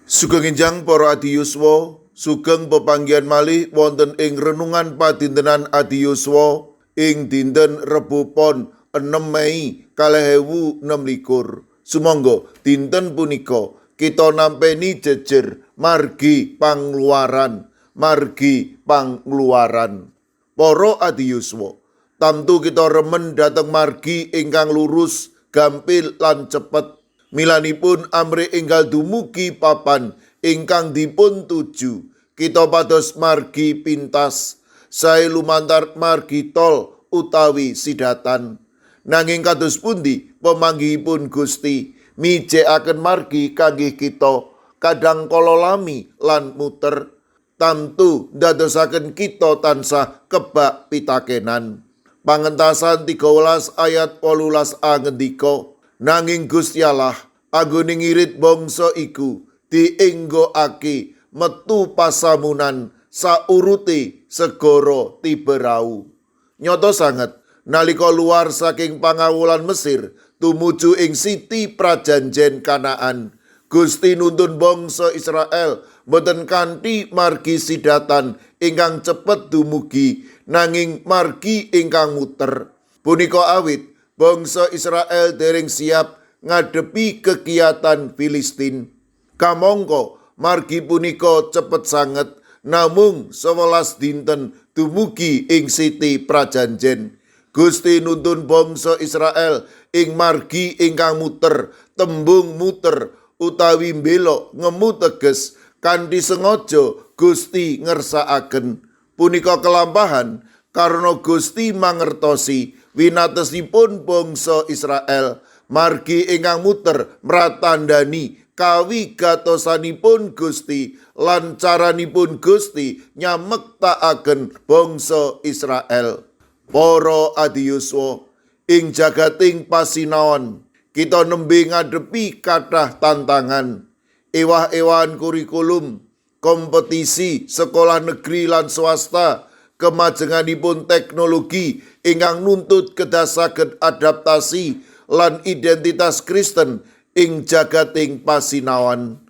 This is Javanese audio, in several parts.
Sugeng enjang para adiyuswa, sugeng pepanggihan malih wonten ing renungan padintenan adiyuswa ing dinten Rebo Pon 6 Mei 2026. Sumangga dinten punika kita nampeni jejer margi pangluaran, margi pangluaran. Para adiyuswa, tamtu kita remen dhateng margi ingkang lurus, gampil lan cepet. Milanipun amrih enggal dumugi papan ingkang dipun tuju, kita pados margi pintas, sae lumantar margi tol utawi sidatan. Nanging kados pundi pemanggihipun Gusti mijekaken margi kangge kita kadang kala lami lan muter, tamtu ndadosaken kita tansah kebak pitakenan. Pangentasan 13 ayat 18a ngendika, nanging Gusti Allah anggone ngirit bangsa iku dienggokake metu pasamunan saurute segara Tiberau. Nyata sanget nalika luar saking pangawulan Mesir tumuju ing siti prajanjen Kanaan, Gusti nuntun bangsa Israel boten kanthi margi sidatan ingkang cepet dumugi, nanging margi ingkang muter. Punika awit bangsa Israel dereng siap ngadepi kegiatan Filistin. Kamangka margi punika cepet sanget, namung 11 dinten dumugi ing siti prajanjen. Gusti nuntun bangsa Israel ing margi ingkang muter, tembung muter utawi mbelok ngemu teges kanthi sengaja Gusti ngersakaken. Punika kelampahan karena Gusti mangertosi winatesipun bangsa Israel. Margi ingkang muter mratandani kawigatosanipun Gusti lan caranipun Gusti nyamektakaken bangsa Israel. Para adiyuswa, ing jagating pasinaon kita nembe ngadepi kathah tantangan, ewah-ewahan kurikulum, kompetisi sekolah negeri lan swasta, kemajenganipun teknologi ingkang nuntut kedah saged adaptasi lan identitas Kristen ing jagating pasinaon.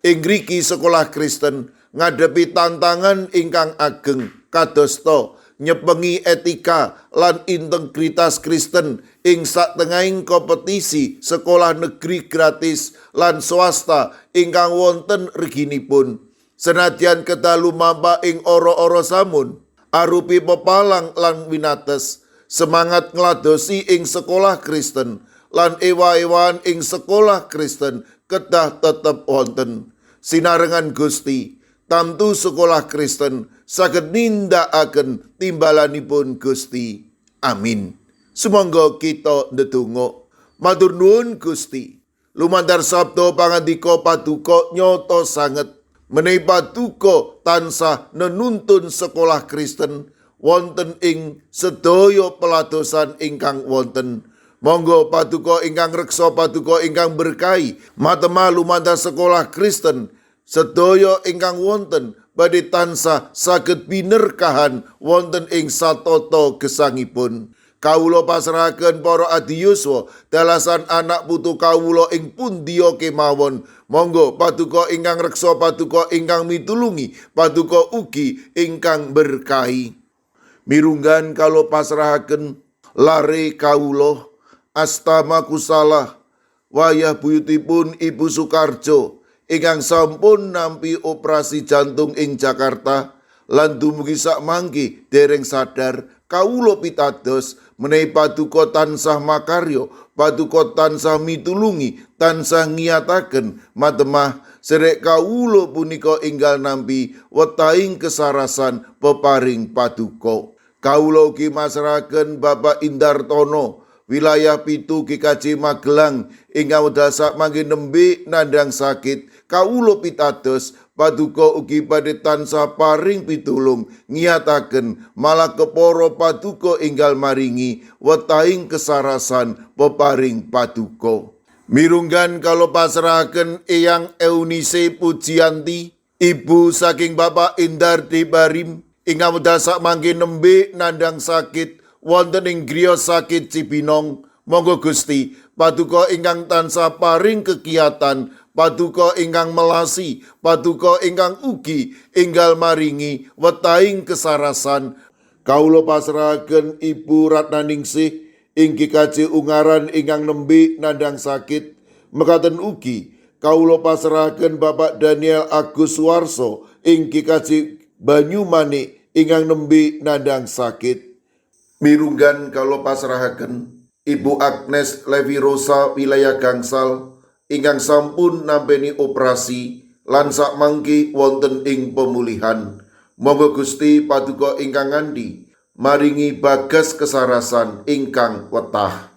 Ing ngriki sekolah Kristen ngadepi tantangan ingkang ageng kadosta nyepengi etika lan integritas Kristen ing satengahing kompetisi sekolah negeri gratis lan swasta ingkang wonten reginipun. Senadyan kedah lumampah ing ora-ora samun arupi pepalang lan winates, semangat ngladosi ing sekolah Kristen lan ewa-ewan ing sekolah Kristen kedah tetep wonten. Sinarengan Gusti, tamtu sekolah Kristen saged nindakaken timbalanipun Gusti. Amin. Sumangga kita ndedonga. Matur nuwun Gusti. Lumantar sabda pangandika paduka nyata sanget menawi paduka tansah nenuntun sekolah Kristen wonten ing sedaya peladosan ingkang wonten. Monggo paduka ingkang reksa, paduka ingkang berkahi matemah lumantar sekolah Kristen sedaya ingkang wonten badhe tansah saged binerkahan wonten ing satata gesangipun. Kawula pasrahaken para adiyuswa dalasan anak putu kawula ing pundiya kemawon. Monggo paduka ingkang reksa, paduka ingkang mitulungi, paduka ugi ingkang berkahi. Mirunggan kawula pasrahaken lare kawula Astama Kusala wayah buyutipun Ibu Sukarjo ingkang sampun nampi operasi jantung ing Jakarta lan dumugi sakmangke dereng sadar. Kawula pitados menawi paduka tansah makarya, paduka tansah mitulungi, tansah ngiyataken matemah serek kawula punika enggal nampi wetahing kesarasan peparing paduka. Kawula ugi masrahaken Bapak Indartono wilayah 7 GKJ Magelang ingkang wekdal sakmangke nembe nandhang sakit. Kawula pitados paduka ugi badhe tansah paring pitulung, ngiyataken malah kepara paduka enggal maringi wetahing kesarasan peparing paduka. Mirunggan kawula pasrahaken Eyang Eunice Pujianti, ibu saking Bapak Indar Barim ingkang wekdal sakmangke nembe nandhang sakit wonten ing griya sakit Cibinong. Monggo Gusti, paduka ingkang tansah paring kegiatan, paduka ingkang melasi, paduka ingkang ugi enggal maringi wetahing kesarasan. Kawula pasrahaken Ibu Ratnaningsih ing GKJ Ungaran ingkang nembe nandhang sakit. Mekaten ugi kawula pasrahaken Bapak Daniel Agus Suwarso ing GKJ Banyumanik ingkang nembe nandhang sakit. Mirunggan kawula pasrahaken Ibu Agnes Levi Rosa wilayah Gangsal ingkang sampun nampi operasi lan sakmangke wonten ing pemulihan. Monggo Gusti, paduka ingkang ngandhi maringi bagas kesarasan ingkang wetah.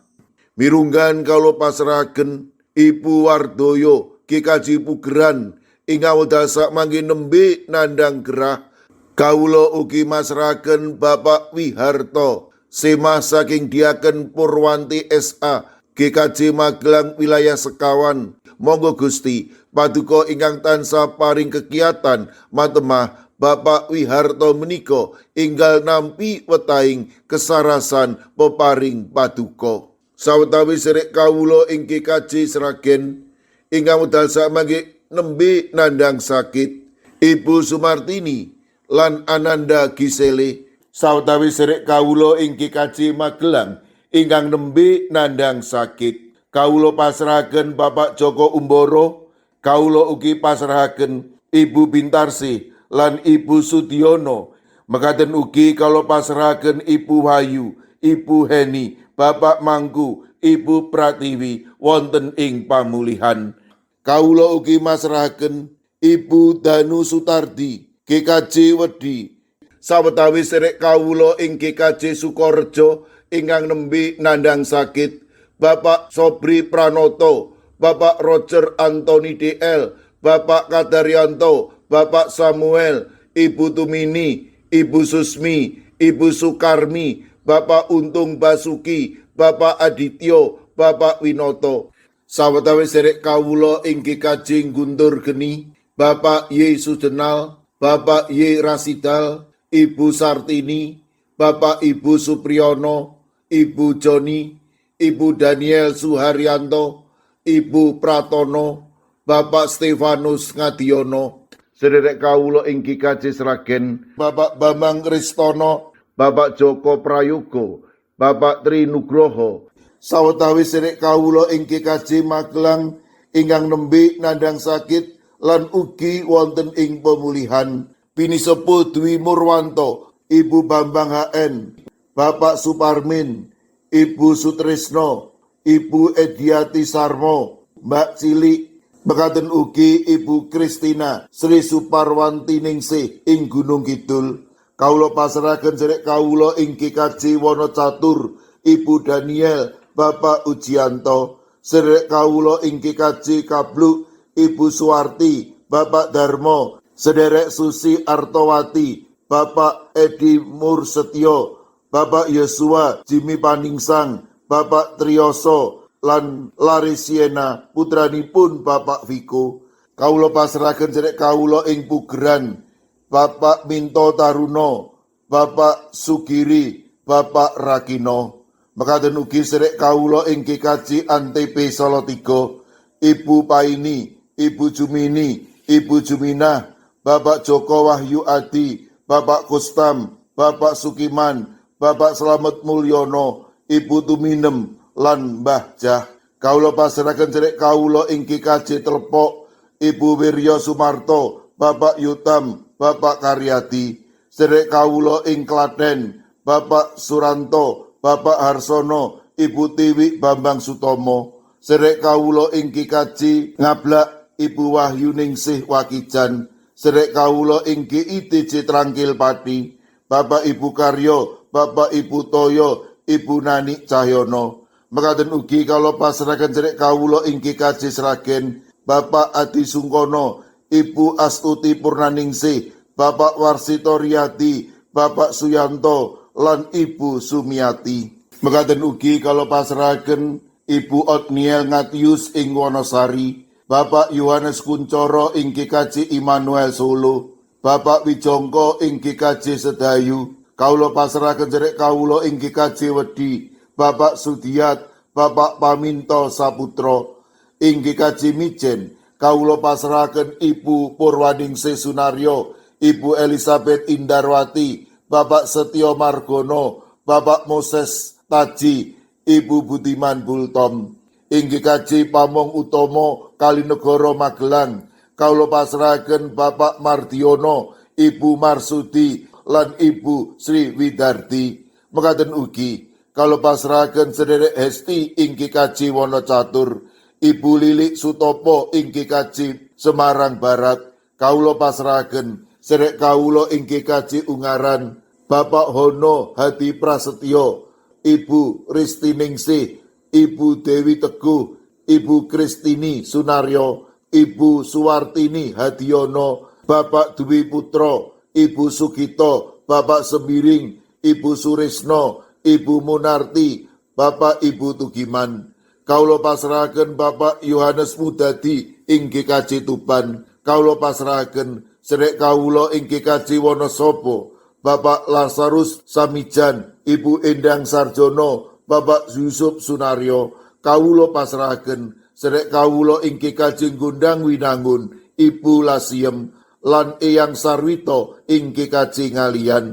Mirunggan kawula pasrahaken Ibu Wardoyo GKJ Pugeran ingkang wekdal sakmangke nembe nandhang gerah. Kawula ugi masrahaken Bapak Wiharto Semah saking Diaken Purwanti SA GKJ Magelang wilayah Sekawan. Monggo Gusti, paduka ingkang tansah paring kegiatan matemah Bapak Wiharto menika enggal nampi wetahing kesarasan peparing paduka. Sawetawis sedherek kawula ing GKJ Sragen ingkang wekdal sakmangke nembe nandhang sakit, Ibu Sumartini lan Ananda Gisele. Sawetawis sedherek kawula ing GKJ Magelang ingkang nembe nandhang sakit, kawula pasrahaken Bapak Joko Umboro. Kawula ugi pasrahaken Ibu Bintarsi lan Ibu Sudiono. Mekaten ugi kawula pasrahaken Ibu Wahyu, Ibu Heni, Bapak Mangku, Ibu Pratiwi wonten ing pamulihan. Kawula ugi masrahaken Ibu Danu Sutardi GKJ Wedi. Sawetawis sedherek kawula ing GKJ Sukorejo ingkang nembe nandhang sakit, Bapak Sobri Pranoto, Bapak Roger Anthony DL, Bapak Kadaryanto, Bapak Samuel, Ibu Tumini, Ibu Susmi, Ibu Sukarmi, Bapak Untung Basuki, Bapak Adityo, Bapak Winoto. Sawetawis sedherek kawula ing GKJ Guntur Geni, Bapak Y Sujenal, Bapak Y Rasidal, Ibu Sartini, Bapak Ibu Supriyono, Ibu Joni, Ibu Daniel Suharyanto, Ibu Pratono, Bapak Stefanus Ngadiono. Sedherek kawula ing GKJ Sragen, Bapak Bambang Ristono, Bapak Joko Prayogo, Bapak Tri Nugroho. Sawetawis sedherek kawula ing GKJ Magelang ingkang nembe nandhang sakit lan ugi wonten ing pemulihan, Pinisepuh Dwi Murwanto, Ibu Bambang HN, Bapak Suparmin, Ibu Sutrisno, Ibu Ediati Sarmo, Mbak Cilik, mekaten ugi Ibu Kristina Sri Suparwanti Ningsih ing Gunung Kidul. Kawula pasrahaken sedherek kawula ing GKJ Wonocatur, Ibu Daniel, Bapak Ujianto. Sedherek kawula ing GKJ Kabluk, Ibu Suwarti, Bapak Darmo, Sederek Susi Artowati, Bapak Edi Mursetyo, Bapak Yosua Jimmy Paningsang, Bapak Triyoso lan Larisiena putranipun Bapak Viko. Kawula pasrahaken sedherek kawula ing Pugeran, Bapak Minto Taruno, Bapak Sugiri, Bapak Rakino. Mekaten ugi sedherek kawula ing GKJ Antp Salatiga, Ibu Paini, Ibu Jumini, Ibu Juminah, Bapak Joko Wahyu Adi, Bapak Kustam, Bapak Sukiman, Bapak Slamet Mulyono, Ibu Tuminem lan Mbah Jah. Kawula pasrahaken sedherek kawula ing GKJ Telepok, Ibu Wirya Sumarto, Bapak Yutam, Bapak Karyadi. Sedherek kawula ing Klaten, Bapak Suranto, Bapak Harsono, Ibu Tiwi Bambang Sutomo. Sedherek kawula ing GKJ Ngablak, Ibu Wahyu Ningsih Wakijan. Sedherek kawula ing GITJ Trangkil Pati, Bapak Ibu Karyo, Bapak Ibu Toyo, Ibu Nani Cahyono. Mekaten ugi kawula pasrahaken sedherek kawula ing GKJ Sragen, Bapak Adi Sungkono, Ibu Astuti Purnaningsih, Bapak Warsito Riyadi, Bapak Suyanto, lan Ibu Sumiati. Mekaten ugi kawula pasrahaken Ibu Otniel Ngatius ing Wonosari, Bapak Yohanes Kuncoro ing GKJ Immanuel Solo, Bapak Wijongko ing GKJ Sedayu. Kawula pasrahaken sedherek kawula ing GKJ Wedi, Bapak Sudiat, Bapak Paminto Saputra. Ing GKJ Mijen kawula pasrahaken Ibu Purwaningsih Sunaryo, Ibu Elizabeth Indarwati, Bapak Setio Margono, Bapak Moses Taji, Ibu Budiman Bultom. Ing GKJ Pamong Utomo Kalinegoro Magelang kawula pasrahaken Bapak Mardiono, Ibu Marsudi, lan Ibu Sri Widardi. Mekaten ugi kawula pasrahaken sederek Hesti ing GKJ Wonocatur, Ibu Lilik Sutopo ing GKJ Semarang Barat. Kawula pasrahaken sederek kawula ing GKJ Ungaran, Bapak Hono Hadi Prasetyo, Ibu Ristiningsih, Ibu Dewi Teguh, Ibu Kristini Sunaryo, Ibu Suwartini Hadiono, Bapak Dwi Putro, Ibu Sugito, Bapak Sembiring, Ibu Surisno, Ibu Munarti, Bapak Ibu Tugiman. Kawula pasrahaken Bapak Yohanes Mudadi ing GKJ Tuban. Kawula pasrahaken sederek kawula ing GKJ Wonosobo, Bapak Lazarus Samijan, Ibu Endang Sarjono, Bapak Yusuf Sunaryo. Kawula pasrahaken sederek kawula ing GKJ Gondang Winangun, Ibu Lasiem lan Eyang Sarwito ing GKJ Ngaliyan.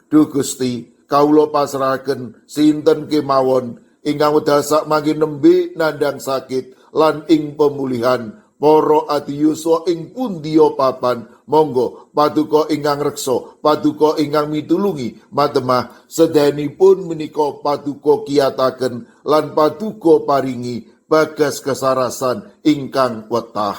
Duh Gusti, kawula pasrahaken sinten kemawon ingkang wekdal sakmangke nembe nandhang sakit lan ing pemulihan, para adi yuswa ing pundiya papan, monggo paduka ingkang reksa, paduka ingkang mitulungi matemah sedayanipun menika paduka kiyataken lan paduka paringi bagas kesarasan ingkang wetah.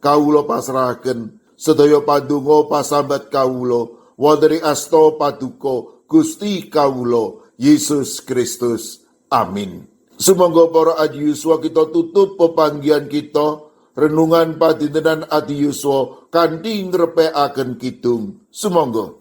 Kawula pasrahaken sedaya pandonga pasambat kawula wonten ing asta paduka Gusti kawula Yesus Kristus. Amin. Sumangga para adi yuswa, kita tutup pepanggihan kita, renungan padintenan adi yuswa, kanthi ngrepekaken kidung. Sumangga.